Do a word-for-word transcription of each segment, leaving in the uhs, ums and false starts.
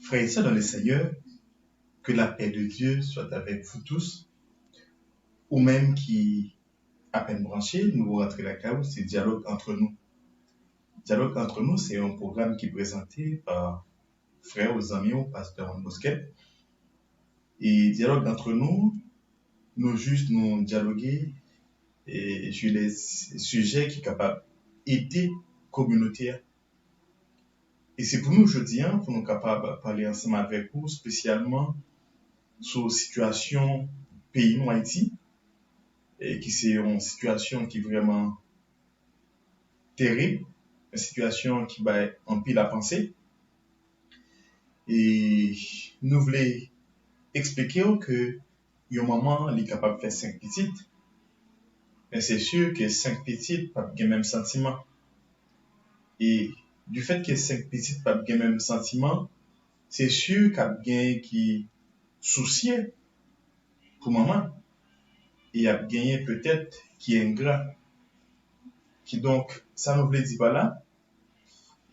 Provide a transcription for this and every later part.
Frères et sœurs dans le Seigneur, que la paix de Dieu soit avec vous tous. Ou menm ki apèn branche, nou rantre lakay ou, se Dyalòg Antre Nou. Dyalòg Antre Nou, se yon pwogram ki prezante pa frè ou, zanmi ou, pastè Juan Bosquet. E Dyalòg Antre Nou, nou jis nou dyaloge e, sur des sujets ki kapab ede kominote a. E se pou nou jodi a, pou nou kapab pale ansanm avèk ou, espesyalman sou sitiyasyon peyi nou, Ayiti, e ki se yon sitiyasyon ki vrèman terib, yon sitiyasyon ki bay anpil a panse. E nou vle eksplike w ke yon manman, li kapab fè senk pitit, men se si ke senk pitit p ap gen menm santiman. E du fait ke senk pitit p ap gen menm santiman, se si k ap gen ki sousye pou manman, e y ap genyen petèt ki engra. Kidonk, sa nou vle di pa la,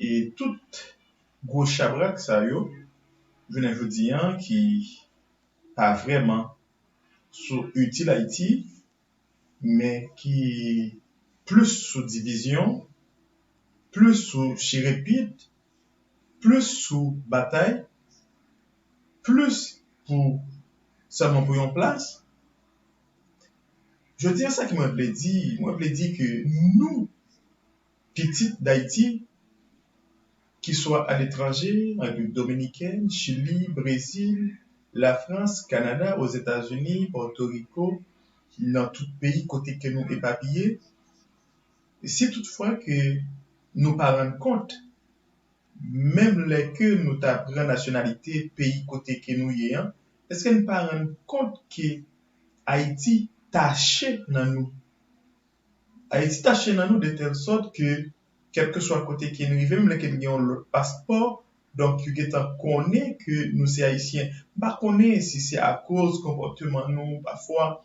e tout gwo chabrak sa yo, jounen jodi a, ki pa vrèman sou itil Ayiti, men ki plis sou divizyon, plis sou chirepit, plis sou batay, plis pou sèlman pou yon plas. Jodi a, sa ki mwen vle di, mwen vle di ke nou, pitit Dayiti, ki swa aletranje, Repiblik Dominikèn, Chili, Brezil, Lafrans, Kanada, Ozetazini, Pòtoriko, nan tout peyi kote ke nou epapiye, si toutfwa ke nou pa rann kont, menm lè ke nou ta pran nasyonalite peyi kote ke nou ye an, èske n pa rann kont ke Ayiti tache nan nou? Ayiti tache nan nou de tèl sòt ke, kèlkeswa kote ke n rive, menm lè ke n gen yon lòt paspò, donk, yo gentan konnen ke nou se Ayisyen. M pa konnen si se akoz konpòteman nou, pafwa,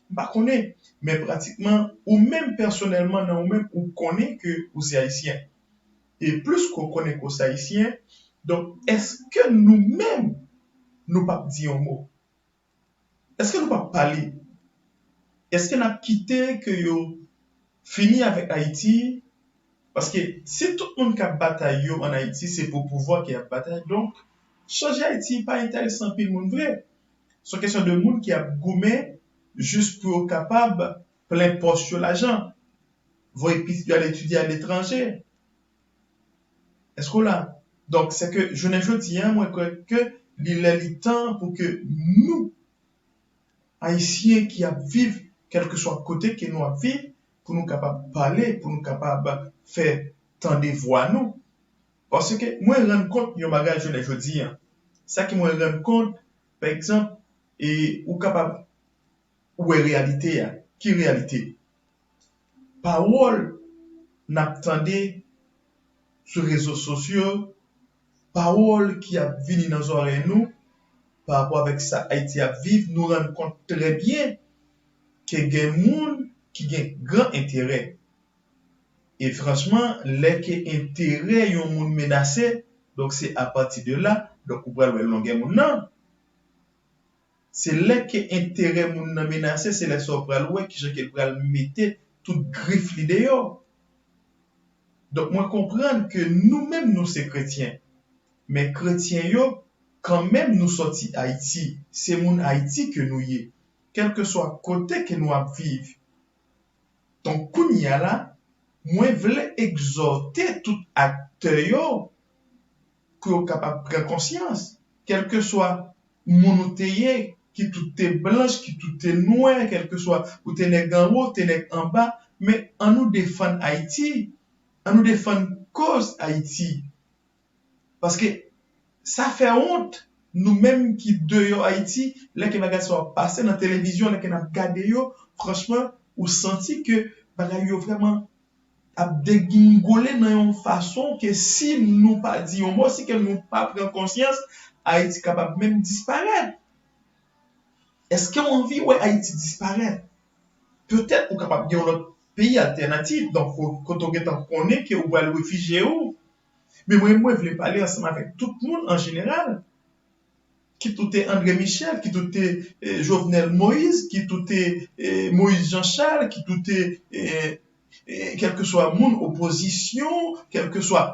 m pa konnen. Men pratikman, ou menm pèsonèlman, nan ou menm, ou konnen ke ou se Ayisyen. E plis ke w konnen ke w se Ayisyen, donk, èske nou menm, nou p ap di yon mo? Èske nou p ap pale? Èske n ap kite ke yo fini avèk Ayiti? Paske si tout moun k ap batay yo ann Ayiti, se pou pouvwa ke y ap batay, donk, chanje Ayiti pa enterese anpil moun vre. Se yon kesyon de moun ki ap goumen jis pou yo kapab plen pòch yo lajan, voye pitit yo al etidye aletranje. Èske w la? Donk, se ke jounen jodi a, mwen kwè ke li lè, li tan pou ke nou, Ayisyen ki ap viv, kèlkeswa kote ke nou ap viv, pou nou kapab pale, pou nou kapab fè tande vwa nou. Paske mwen rann kont yon bagay jounen jodi a. Sa ki mwen rann kont, pa egzanp, e ou kapab wè reyalite a. Ki reyalite? Pawòl n ap tande sou rezo sosyo, pawòl ki ap vini nan zòrèy nou, pa rapò avèk sa Ayiti ap viv, nou rann kont trè byen ke gen moun ki gen gran enterè. E franchman, lè ke enterè yon moun menase, donk se apati de la, donk ou pral wè longè moun nan. Se lè ke enterè moun nan menase, se lè sa w pral wè kijan ke l pral mete tout grif li deyò. Donk, mwen konprann ke nou menm nou se kretyen, men kretyen yo, kanmenm nou sòti Ayiti, se moun Ayiti ke nou ye, kèlkeswa kote ke nou ap viv. Donk, kounye a la, mwen vle egzòte tout aktè yo pou yo kapab pran konsyans, kèlkeswa moun ou te ye, ki tout te blanch, ki tout te nwè, kèlkeswa ou te nèg anwo, ou te nèg anba, men ann nou defann Ayiti, ann nou defann koz Ayiti. Paske sa fè wont, nou menm ki deyò Ayiti, lè ke bagay sa yo ap pase nan televizyon, lè ke n ap gade yo, franchman, ou santi ke bagay yo vrèman ap degingole nan yon fason ke si nou pa di yon mo, si ke nou pa pran konsyans, Ayiti kapab menm disparèt. Èske w anvi wè Ayiti disparèt? Petèt ou kapab gen yon lòt peyi altènatif, donk, ko-, kote w gentan konnen ke ou pral refijye w. Men mwen, mwen vle pale ansanm avèk tout moun an jeneral. kit ou te André Michel, kit ou te eh, Jovenel Moïse, kit ou te eh, Moïse Jean Charles, kit ou te eh, eh, kèlkeswa moun opozisyon, kèlkeswa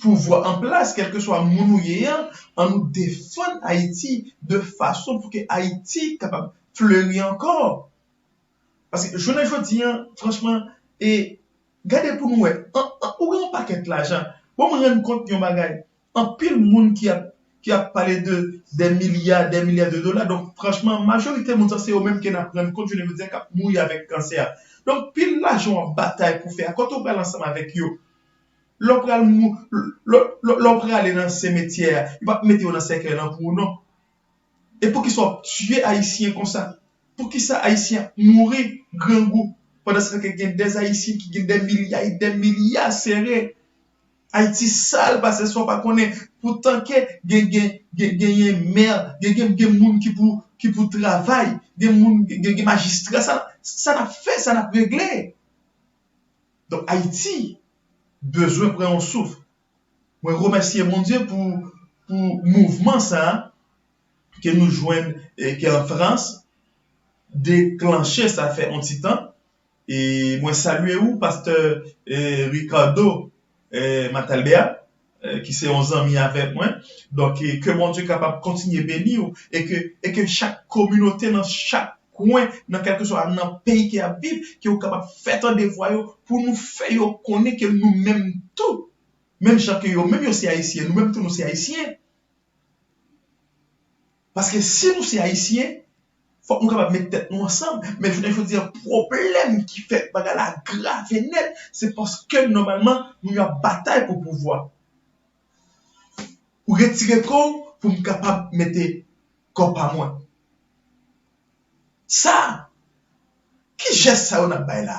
pouvwa an plas, kèlkeswa moun ou ye an, ann nou defann Ayiti de fason pou ke Ayiti kapab fleri ankò. Paske jounen jodi an, franchman, e gade pou nou wè, an, an, ou gen yon pakèt lajan. Bon, mwen rann kont yon bagay. Anpil moun ki ap ki ap pale de des milliards, des milliards de dollars. Donk, franchman, majorite moun sa se yo menm ke n ap rann kont jounen jodi a k ap mouri avèk kansè a. Donk, pil lajan w ap batay pou fè a, kote w pral ansanm avèk yo? Lè w pral mou, lè, lè, lè w prale nan semetyè a, yo p ap mete yo nan sèkèy lan pou ou non. E poukisa w ap tiye Ayisyen konsa? Poukisa Ayisyen ap mouri grangou pandan se tan ke gen dè Ayisyen ki gen dè milya e dè milya sere? Ayiti sal pase sa w pa konnen. Poutan ke gen gen gen genyen mè, gen gen gen moun ki pou ki pou travay, gen moun gen gen majistra, sa sa n ap fè, sa n ap regle. Donk Ayiti bezwen pran yon souf. Mwen remèsye Bondye pou pou mouvman sa ke nou jwenn e ke an Frans deklanche sa fè yon ti tan. E mwen salye ou, pastè eh, Ricardo eh, Matalbert, eh, ki se yon zanmi avèk mwen. Donk, eh, ke Bondye kapab kontinye beni w e ke, e ke chak kominote nan chak kwen, nan kèlkeswa nan peyi ke y ap viv, ke w kapab fè tande vwa yo pou nou fè yo konnen ke nou menm tou, menm jan ke yo menm yo se Ayisyen, nou menm tou nou se Ayisyen. Paske si nou se Ayisyen, fòk nou kapab met tèt nou ansanm. Men jounen jodi a, pwoblèm ki fè bagay la grave nèt, se paske nòmalman, nou ap batay pou pouvwa. Ou retire kò w pou m kapab mete kò pa mwen. Sa, ki jès sa yo n ap bay la?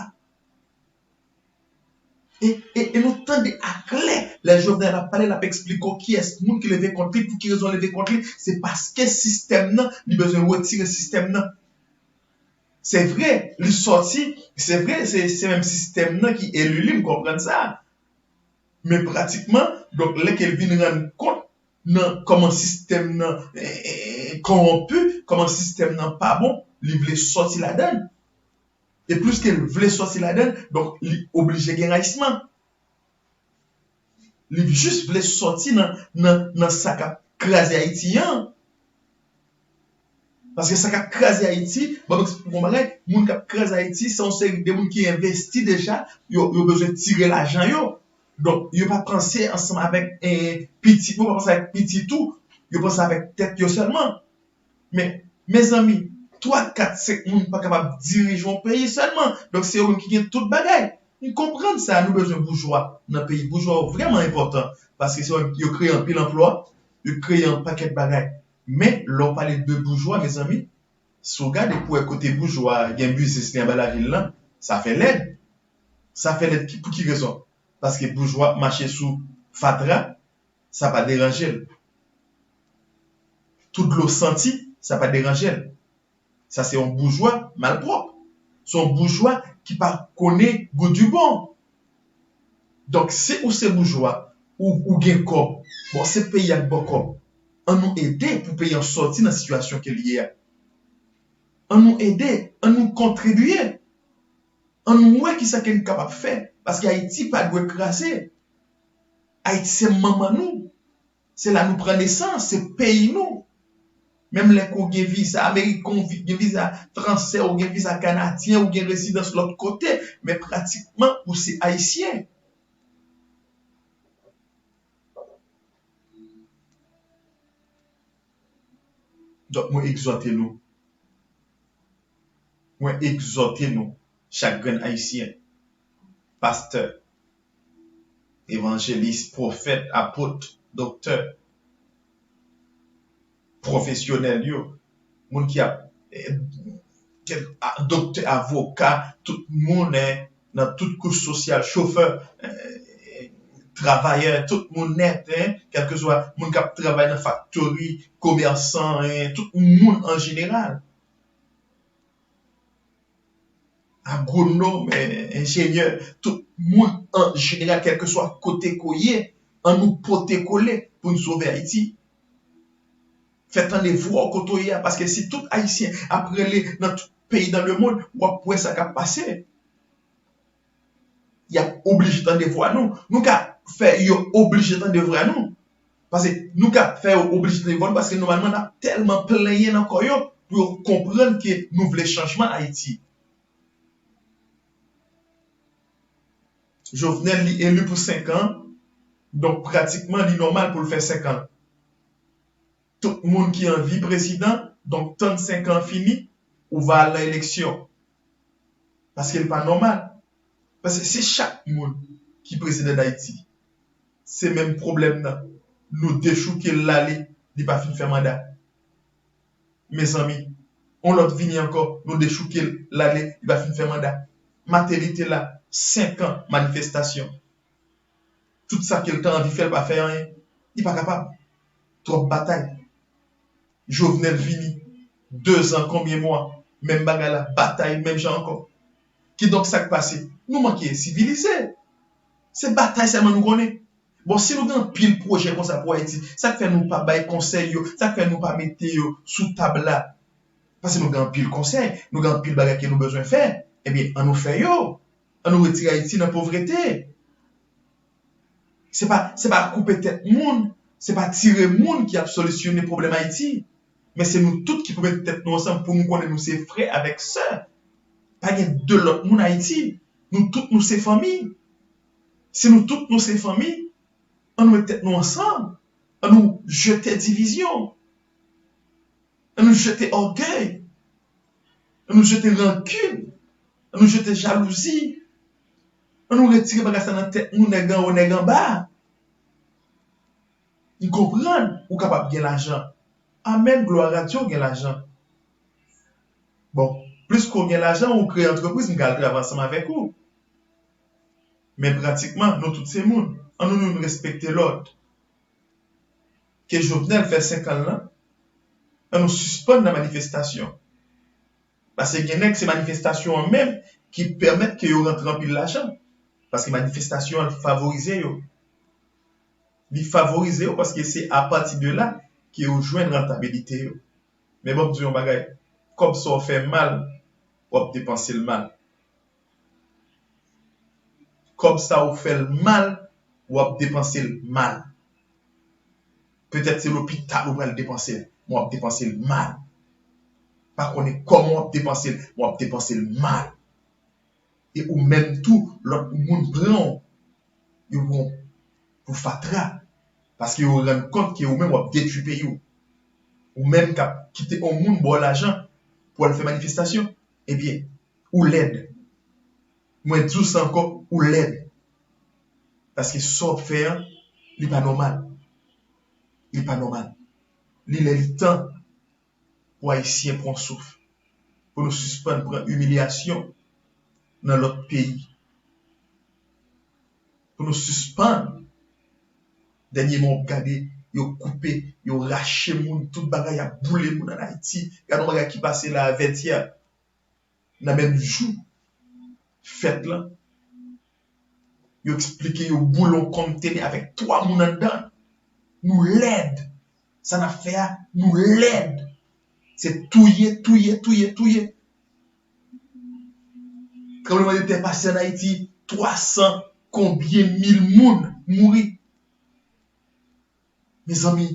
E, e, e nou tande aklè, lè Jovenel ap pale, l ap eksplike w kiyès moun ki leve kont li, pou ki rezon l leve kont li, se paske sistèm nan, li bezwen retire sistèm nan. Se vre, li sòti, se vre, se, se menm sistèm nan ki eli li, m konprann sa. Men pratikman, donk, lè ke l vin rann kont nan kòman sistèm nan eh, eh, kowonpi, kòman sistèm nan pa bon, li vle sòti ladan l. E plis ke l vle sòti ladan l, donk, li oblije gen rayisman. Li jis vle sòti nan, nan, nan sa k ap kraze Ayiti an. Paske sa k ap kraze Ayiti, ban m eksplike w yon bagay, moun k ap kraze Ayiti, se yon seri de moun ki envesti deja, yo, yo bezwen tire lajan yo. Donk, yo pa panse ansanm avèk eh, pitit, yo pa panse avèk pitit ou, yo panse avèk tèt yo sèlman. Men, mezanmi, twa, kat, senk moun pa kapab dirije yon peyi sèlman. Donk, se yo menm ki gen tout bagay. M konprann sa, nou bezwen boujwa nan peyi. Boujwa yo vrèman enpòtan. Paske se yo, yo kreye anpil anplwa, yo kreye yon pakèt bagay. Men, lè w pale de boujwa, mezanmi, si w gade pou wè kote boujwa a gen biznis li anba lavil lan, sa fè lèd. Sa fè lèd ki, pou ki rezon? Paske boujwa ap mache sou fatra, sa pa deranje l. Tout dlo santi, sa pa deranje l. Sa se yon boujwa malpwòp. Se yon boujwa ki pa konnen gou di bon. Donk, si ou se boujwa, ou, ou gen kòb, bon, se peyi a k ba w kòb. An nou ede pou peyi an sòti nan sitiyasyon ke l ye a. An nou ede, an nou kontribye. An nou wè kisa ke n kapab fè. Paske Ayiti pa dwe kraze. Ayiti se manman nou. Se la nou pran nesans, se peyi nou. Menm lè ke w gen viza ameriken, w gen viza fransè, w gen viza kanadyen, w gen rezidans lòt kote, men pratikman ou se ayisyen. Donk, mwen egzòte nou. Mwen egzòte nou, chak grenn ayisyen, pastè, evanjelis, pwofèt, apot, doktè, pwofesyonèl yo, moun ki ap, eh, kèl, a, doktè, avoka, tout moun, eh, nan tout kouch sosyal, chofè, eh, travayè, tout moun nèt, eh, kèlkeswa moun k ap travay nan faktori, komèsan, eh, tout moun an jeneral. Agwonòm, eh, enjenyè, tout moun an jeneral, kèlkeswa kote ke w ye, an nou pote kole pou n sove Ayiti. Fè tande vwa w kote w ye a, paske si tout Ayisyen ap rele nan tout peyi dans le monde, w ap wè sa k ap pase. Y ap oblije tande vwa nou. Nou ka fè yo oblije tande vwa nou. Paske nou ka fè yo oblije tande vwa nou, paske nòmalman n ap tèlman plenyen nan kò yo pou yo konprann ke nou vle chanjman Ayiti. Jovenel, li eli pou senk an, donk pratikman li nòmal pou l fè senk an. Tout moun ki anvi prezidan, donk tann senk an fini, ou va al nan eleksyon. Paske l pa nòmal. Paske si chak moun ki prezidan Dayiti, se menm pwoblèm nan, nou dechouke l l ale, li pa fin fè manda. Mezanmi, yon lòt vini ankò, nou dechouke l l ale, li pa fin fè manda. Martelly te la, senk an manifestasyon. Tout sa ke l ta anvi fè, l pa fè anyen. Li pa kapab. Twòp batay. Jovenel vini. Dezan, konbyen mwa? Menm bagay la, batay, menm jan ankò. Kidonk, sa k pase? Nou manke sivilize. Se batay sèlman nou konnen. Bon, si nou gen anpil pwojè konsa pou Ayiti, sa k fè nou pa bay konsèy yo? Sa k fè nou pa mete yo sou tab la? Paske nou gen anpil konsèy, nou gen anpil bagay ke nou bezwen fè. Ebyen, ann nou fè yo. Ann nou retire Ayiti nan povrete. Se pa, se pa koupe tèt moun, se pa tire moun ki ap solisyone pwoblèm Ayiti. Men se nou tout ki pou mete tèt nou ansanm pou nou konnen nou se frè avèk sè. Pa gen de lòt moun Ayiti. Nou tout nou se fanmi. Si nou tout nou se fanmi, ann nou met tèt nou ansanm. Ann nou jete divizyon. Ann nou jete ògèy. Ann nou jete rankin. Ann nou jete jalouzi. Ann nou retire bagay sa nan tèt nou, nèg anwo, nèg anba. M konprann ou kapab gen lajan. Amèn, glwa a Dye, w gen lajan. Bon, plis ke w gen lajan, ou kreye antrepriz, m ka al travay ansanm avèk ou. Men pratikman, nou tout se moun. Ann nou, nou respekte lòd. Ke Jovenel fè senk an l lan, ann nou sispann nan manifestasyon. Paske gen nèg, se manifestasyon an menm ki pèmèt ke yo rantre anpil lajan. Paske manifestasyon an favorize yo. Li favorize yo paske se apati de la ke yo jwenn rantabilite yo. Men bon, m di yon bagay, kòb sa w fè mal, w ap depanse l mal. Kòb sa w fè l mal, w ap depanse l mal. Petèt se lopital ou pral depanse l, men w ap depanse l mal. Pa konnen kòman w ap depanse l, men w ap depanse l mal. E ou menm tou, lòt moun pran w, yo pran w pou fatra. Paske yo rann kont ke ou menm w ap detwi peyi w. Ou menm k ap kite yon moun ba w lajan pou al fè manifestasyon, ebyen, ou lèd. Mwen di w sa ankò, ou lèd. Paske sa w ap fè an, li pa nòmal. Li pa nòmal. Li lè li tan pou Ayisyen pran souf. Pou nou sispann pran imilyasyon nan lòt peyi. Pou nou sispann. Dènyèman w ap gade, yo koupe, yo rache moun, tout bagay, y ap boule moun ann Ayiti. Gade yon bagay ki pase la a Vètyè. Nan menm jou fèt lan, yo eksplike yo boule yon kontene avèk twa moun anndan. Nou lèd. Sa n ap fè a, nou lèd. Se touye, touye, touye, touye. Tranblemanntè pase ann Ayiti, twa san konbyen mil moun mouri. Mezanmi,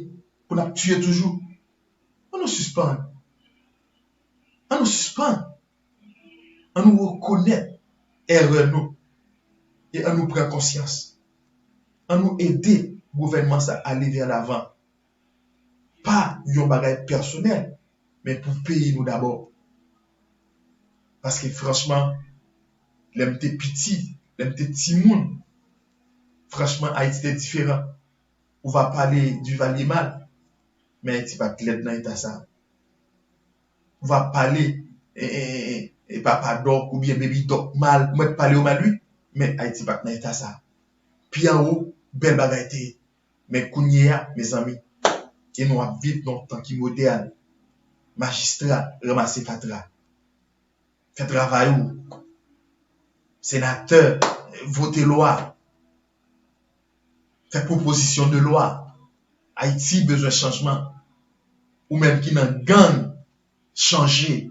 pou n ap tiye toujou. Ann nou sispann. Ann nou sispann. Ann nou rekonèt erè nou. E ann nou pran konsyans. Ann nou ede gouvènman sa ale vè lavan. Pa yon bagay pèsonèl, men pou peyi nou dabò. Paske franchman, lè m te piti, lè m te timoun, franchman, Ayiti te diferan. Ou va pale Duvalier mal, men Ayiti pa t lèd nan eta sa. Ou va pale e, e, e, e Papa Doc oubyen Baby Doc mal, ou mèt pale yo mal wi, men Ayiti pa t nan eta sa. Pi anwo, bèl bagay te ye. Men kounye a, mezanmi, e nou ap viv nan yon tan ki modèn. Majistra, ranmase fatra. Fè travay ou. Senatè, vote lwa. Fè pwopozisyon de lwa. Ayiti bezwen chanjman. ou menm ki nan gang, chanje.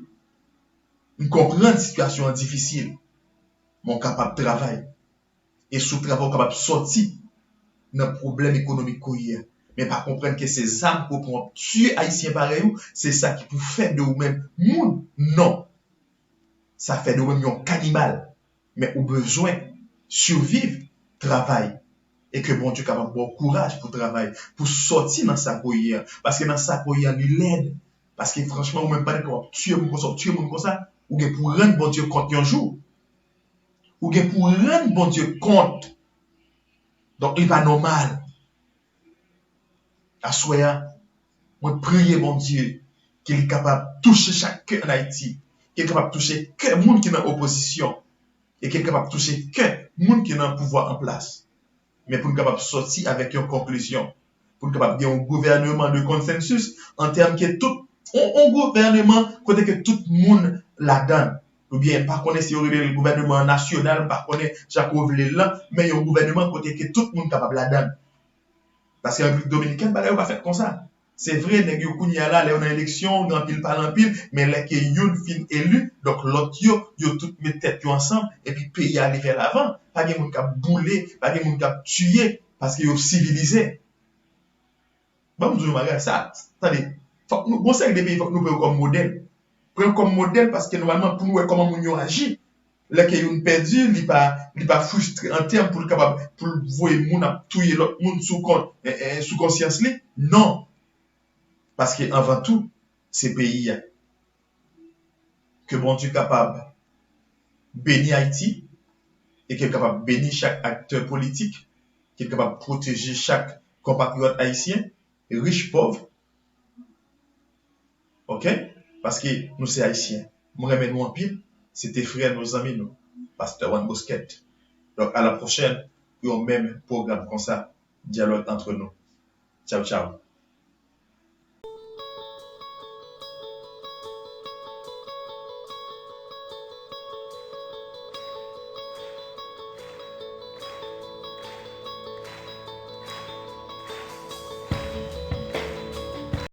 M konprann sitiyasyon an difisil, men w kapab travay. E si w travay, w kapab sòti nan pwoblèm ekonomik ke w ye a. Men pa konprann ke se zam ke w pran w ap tiye Ayisyen parèy ou, se sa ki pou fè de ou menm moun. Non. Sa fè de ou menm yon kanibal. Men ou bezwen siviv, travay. E ke Bondye kapab ba w kouraj pou travay, pou sòti nan sa ke w ye a. Paske nan sa ke w ye a, li lèd. Paske franchman, ou menm pandan ke w ap tiye moun konsa, w ap tiye moun konsa, ou gen pou rann Bondye kont yon jou. Ou gen pou rann Bondye kont. Donk, li pa nòmal. Aswè a, mwen priye Bondye ke li kapab touche chak kè ann Ayiti, ke li kapab touche kè moun ki nan opozisyon, e ke li kapab touche kè moun ki nan pouvwa an plas. Men pou n kapab sòti avèk yon konklizyon, pou n kapab gen yon gouvèneman de konsansis an tèm ke tout, yon, yon gouvèneman kote ke tout moun ladan l. Oubyen, m pa konnen si yo rele l gouvèneman nasyonal, m pa konnen jan ke w vle l lan, men yon gouvèneman kote ke tout moun kapab ladan l. Paske Repiblik Dominikèn, bagay yo pa fèt konsa. Se vre, nèg yo kounye a la, lè yo nan eleksyon, gen anpil pale anpil, men lè ke youn fin eli, donk lòt yo, yo tout met tèt yo ansanm, epi peyi a ale vè lavan. Pa gen moun k ap boule, pa gen moun k ap tiye, paske yo sivilize. Ban m di w yon bagay, sa, tande, fòk nou, gon seri de peyi, fòk nou pran yo kòm modèl. Pran yo kòm modèl, paske nòmalman, pou nou wè kòman moun yo aji, lè ke youn pèdi, li pa, li pa fristre an tèm pou l kapab, pou l voye moun ap touye lòt moun sou kont, eh, eh, sou konsyans li. Non. Paske anvan tou, se peyi a. Ke Bondye kapab beni Ayiti e ke l kapab beni chak aktè politik, ke l kapab pwoteje chak konpatriyòt ayisyen, rich, pòv. Oke? Paske nou se Ayisyen. Mwen renmen nou anpil. Se te frè nou, zanmi nou, Pastè Juan Bosquet. Donk, a la pwochèn pou yon menm pwogram konsa, Dyalòg antre nou. Tchaw, tchaw.